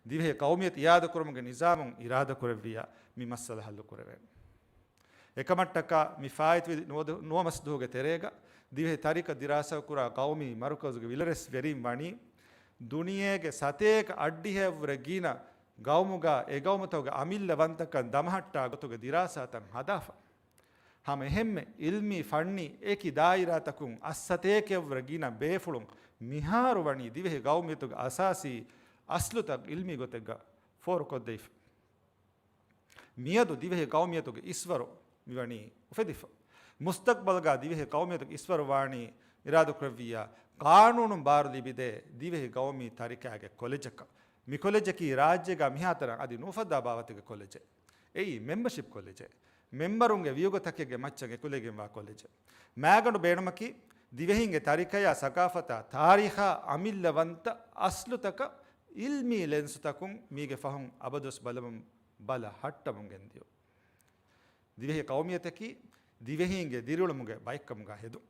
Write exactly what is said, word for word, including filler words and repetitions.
ދިވެހި ޤައުމިއްޔަތު އިއާދަކުރުމުގެ ނިޒާމުން އިރާދަކުރެއްވިއްޔާ މި މައްސަލަ ޙައްލުކުރެވޭނެ. އެކަމަށްޓަކާ މި ފާއިތުވި ނުވަ ދު-، ނުވަ މަސް ދުވަހުގެ ތެރޭގަ ދިވެހި ތަރިކަ ދިރާސާކުރާ ޤައުމީ މަރުކަޒުގެ ވިލަރެސްވެރިން ވަނީ ދުނިޔޭގެ ސަތޭކަ އަށްޑިހައެއްވުރެ ގިނަ ގައުމުގަ އެ ގައުމުތަކުގެ އަމިއްލަވަންތަކަން ދަމަހައްޓާ ގޮތުގެ ދިރާސާތައް ހަދާފަ. ހަމަ އެހެންމެ އިލްމީ ފަންނީ އެކި ދާއިރާތަކުން އަށްސަތޭކައެއްވުރެ ގިނަ ބޭފުޅުން މިހާރު ވަނީ ދިވެހި ގައުމިއްޔަތުގެ އަސާސީ އަސްލުތައް އިލްމީ ގޮތެއްގަ ފޯރުކޮށްދެވިފަ. މިއަދު ދިވެހި ގައުމިއްޔަތުގެ އިސްވަރު މިވަނީ އުފެދިފަ. މުސްތަޤްބަލްގަ ދިވެހި ގައުމިއްޔަތުގެ އިސްވަރު ވާނީ އިރާދަކުރެއްވިއްޔާ، ޤާނޫނުން ބާރުލިބިދޭ ދިވެހި ގައުމީ ތަރިކައިގެ ކޮލެޖަކަށް. މި ކޮލެޖަކީ ރާއްޖޭގަ މިހާތަނަށް އަދި ނުއުފައްދާ ބާވަތުގެ ކޮލެޖެއް. އެއީ މެމްބަޝިޕް ކޮލެޖެއް. މެމްބަރުންގެ ވިޔުގަތަކެއްގެ މައްޗަށް އެ ކުލެގެންވާ ކޮލެޖެއް. މާގަނޑު ބޭނުމަކީ ދިވެހިންގެ ތަރިކަޔާ ސަޤާފަތާ ތާރީޚާ އަމިއްލަވަންތަ އަސްލުތަކަށް އިލްމީ ލެންސުތަކުން މީގެ ފަހުން އަބަދުވެސް ބަލަމުން ބަލަ ހައްޓަމުން ގެންދިޔުން. ދިވެހި ޤައުމިއްޔަތަކީ ދިވެހީންގެ ދިރިއުޅުމުގެ ބައެއްކަމުގަ ހެދުން.